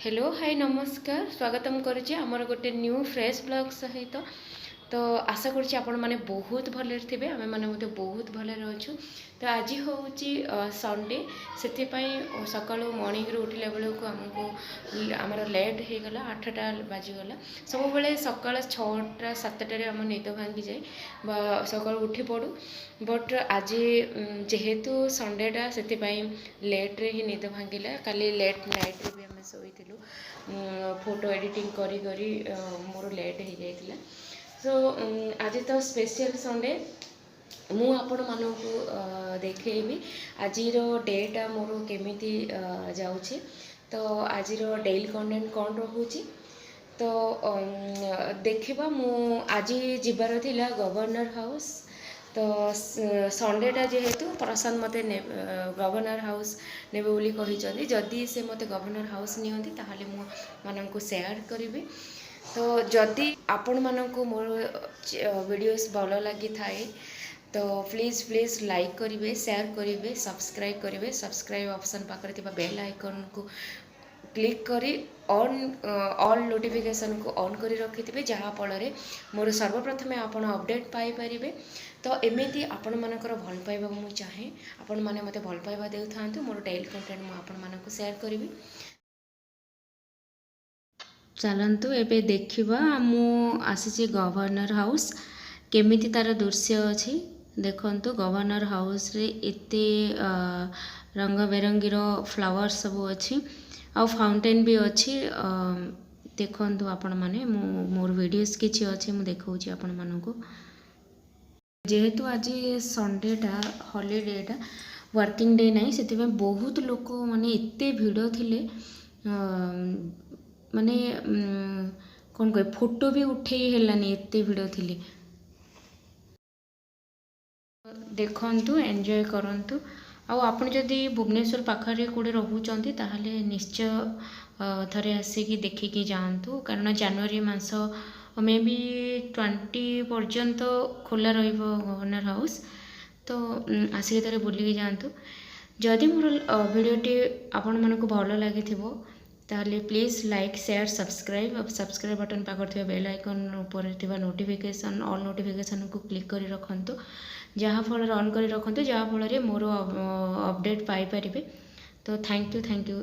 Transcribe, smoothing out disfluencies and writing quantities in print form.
Hello, high, ନମସ୍କାର। ସ୍ୱାଗତମ କରୁଛି ଆମର ଗୋଟେ ନ୍ୟୁ ଫ୍ରେଶ୍ ବ୍ଲଗ୍ ସହିତ। ତ ଆଶା କରୁଛି ଆପଣମାନେ ବହୁତ ଭଲରେ ଥିବେ। ଆମେମାନେ ମଧ୍ୟ ବହୁତ ଭଲରେ ଅଛୁ। ତ ଆଜି ହେଉଛି ସଣ୍ଡେ, ସେଥିପାଇଁ ସକାଳୁ ମର୍ଣ୍ଣିଂରୁ ଉଠିଲା ବେଳକୁ ଆମକୁ ଆମର ଲେଟ୍ ହେଇଗଲା, 8ଟା ବାଜିଗଲା। ସବୁବେଳେ ସକାଳ 6ଟା 7ଟାରେ ଆମ ନିଦ ଭାଙ୍ଗିଯାଏ ବା ସକାଳୁ ଉଠି ପଡ଼ୁ। ବଟ୍ ଆଜି ଯେହେତୁ ସଣ୍ଡେଟା, ସେଥିପାଇଁ ଲେଟ୍ରେ ହିଁ ନିଦ ଭାଙ୍ଗିଲା। କାଲି ଲେଟ୍ ନାଇଟ୍ରେ ବି ଆମେ ଶୋଇଥିଲୁ। ଫଟୋ ଏଡ଼ିଟିଂ କରି କରି ମୋର ଲେଟ୍ ହେଇଯାଇଥିଲା। ସୋ ଆଜି ତ ସ୍ପେଶିଆଲ୍ ସଣ୍ଡେ। ମୁଁ ଆପଣମାନଙ୍କୁ ଦେଖେଇବି ଆଜିର ଡେଟା ମୋର କେମିତି ଯାଉଛି, ତ ଆଜିର ଡେଇଲି କଣ୍ଟେଣ୍ଟ କ'ଣ ରହୁଛି, ତ ଦେଖିବା। ମୁଁ ଆଜି ଯିବାର ଥିଲା ଗଭର୍ଣ୍ଣର ହାଉସ୍। ତ ସଣ୍ଡେଟା ଯେହେତୁ, ପ୍ରଶାନ୍ତ ମୋତେ ଗଭର୍ଣ୍ଣର ହାଉସ୍ ନେବେ ବୋଲି କହିଛନ୍ତି। ଯଦି ସେ ମୋତେ ଗଭର୍ଣ୍ଣର ହାଉସ୍ ନିଅନ୍ତି, ତାହେଲେ ମୁଁ ମାନଙ୍କୁ ସେୟାର କରିବି। ତ ଯଦି ଆପଣମାନଙ୍କୁ ମୋର ଭିଡ଼ିଓସ୍ ଭଲ ଲାଗିଥାଏ, ତ ପ୍ଲିଜ୍ ପ୍ଲିଜ୍ ଲାଇକ୍ କରିବେ, ସେୟାର କରିବେ, ସବସ୍କ୍ରାଇବ୍ କରିବେ। ସବସ୍କ୍ରାଇବ୍ ଅପସନ୍ ପାଖରେ ଥିବା ବେଲ୍ ଆଇକନ୍କୁ କ୍ଲିକ୍ କରି ଅଲ୍ ନୋଟିଫିକେସନ୍କୁ ଅନ୍ କରି ରଖିଥିବେ, ଯାହାଫଳରେ ମୋର ସର୍ବପ୍ରଥମେ ଆପଣ ଅପଡ଼େଟ୍ ପାଇପାରିବେ। ତ ଏମିତି ଆପଣମାନଙ୍କର ଭଲ ପାଇବା ମୁଁ ଚାହେଁ। ଆପଣମାନେ ମୋତେ ଭଲ ପାଇବା ଦେଉଥାନ୍ତୁ। ମୋର ଡେଇଲି କଣ୍ଟେଣ୍ଟ ମୁଁ ଆପଣମାନଙ୍କୁ ସେୟାର କରିବି। ଚାଲନ୍ତୁ, ଏବେ ଦେଖିବା। ମୁଁ ଆସିଛି ଗଭର୍ଣ୍ଣର ହାଉସ୍, କେମିତି ତାର ଦୃଶ୍ୟ ଅଛି ଦେଖନ୍ତୁ। ଗଭର୍ଣ୍ଣର ହାଉସ୍ରେ ଏତେ ରଙ୍ଗ ବେରଙ୍ଗୀର ଫ୍ଲାୱାର ସବୁ ଅଛି ଆଉ ଫାଉଣ୍ଟେନ୍ ବି ଅଛି। ଦେଖନ୍ତୁ ଆପଣମାନେ, ମୁଁ ମୋର ଭିଡ଼ିଓସ୍ କିଛି ଅଛି, ମୁଁ ଦେଖାଉଛି ଆପଣମାନଙ୍କୁ। ଯେହେତୁ ଆଜି ସଣ୍ଡେଟା, ହଲିଡେଟା, ୱାର୍କିଂ ଡେ ନାହିଁ, ସେଥିପାଇଁ ବହୁତ ଲୋକ, ମାନେ ଏତେ ଭିଡ଼ ଥିଲେ, ମାନେ କ'ଣ କହିବି, ଫଟୋ ବି ଉଠେଇ ହେଲାନି, ଏତେ ଭିଡ଼ ଥିଲେ। ଦେଖନ୍ତୁ, ଏନ୍ଜୟ କରନ୍ତୁ। ଆଉ ଆପଣ ଯଦି ଭୁବନେଶ୍ୱର ପାଖରେ କେଉଁଠି ରହୁଛନ୍ତି, ତାହେଲେ ନିଶ୍ଚୟ ଥରେ ଆସିକି ଦେଖିକି ଯାଆନ୍ତୁ, କାରଣ ଜାନୁଆରୀ ମାସ ମେ ବି 20 ପର୍ଯ୍ୟନ୍ତ ଖୋଲା ରହିବ ଗଭର୍ଣ୍ଣର ହାଉସ୍। ତ ଆସିକି ଥରେ ବୁଲିକି ଯାଆନ୍ତୁ। ଯଦି ମୋର ଭିଡ଼ିଓଟି ଆପଣମାନଙ୍କୁ ଭଲ ଲାଗିଥିବ, ତାହେଲେ ପ୍ଲିଜ୍ ଲାଇକ୍, ସେୟାର, ସବସ୍କ୍ରାଇବ୍ ଆଉ ସବସ୍କ୍ରାଇବ୍ ବଟନ୍ ପାଖରେ ଥିବା ବେଲ୍ ଆଇକନ୍ ଉପରେ ଥିବା ନୋଟିଫିକେସନ୍, ଅଲ୍ ନୋଟିଫିକେସନ୍କୁ କ୍ଲିକ୍ କରି ରଖନ୍ତୁ, ଯାହାଫଳରେ ଅନ୍ କରି ରଖନ୍ତୁ, ଯାହାଫଳରେ ମୋର ଅପଡ଼େଟ୍ ପାଇପାରିବେ। ତ thank you, thank you.